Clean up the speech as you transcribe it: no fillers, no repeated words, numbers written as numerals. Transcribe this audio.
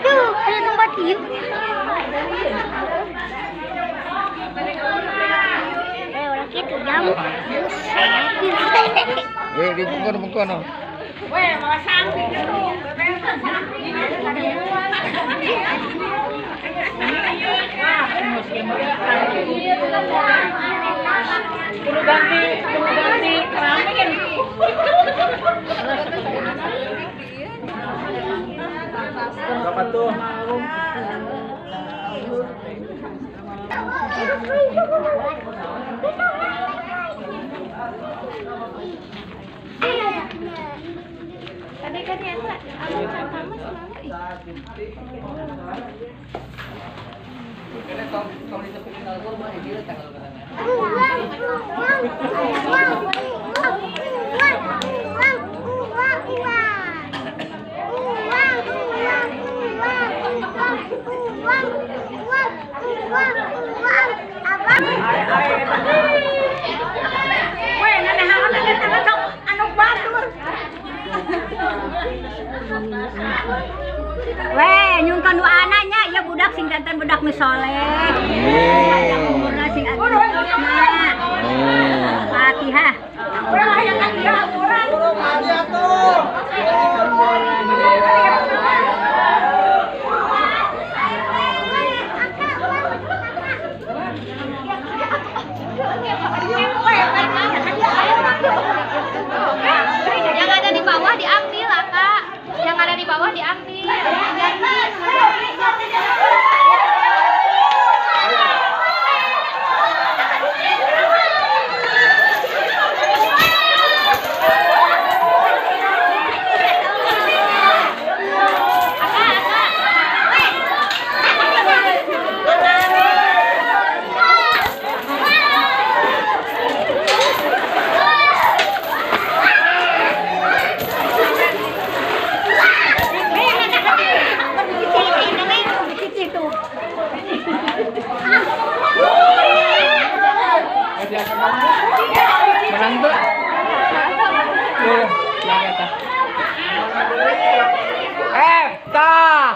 Tuh, ada tempat tiup. Orang gitu jam. Di bungkon no. Weh, malah samping itu. Kudu ganti keramik kan. Berapa tuh? Tadi kan ya, abang sama selalu. Weh, nyungkan nu ananya ya budak sing jantan budak nu soleh. Panjang umurna sing ageng. Fatihah. Urang hayang ka dieu urang. Yang ada di bawah diambil lah, Kak. Yang ada di bawah diambil. Menang tuh. Eh, tah.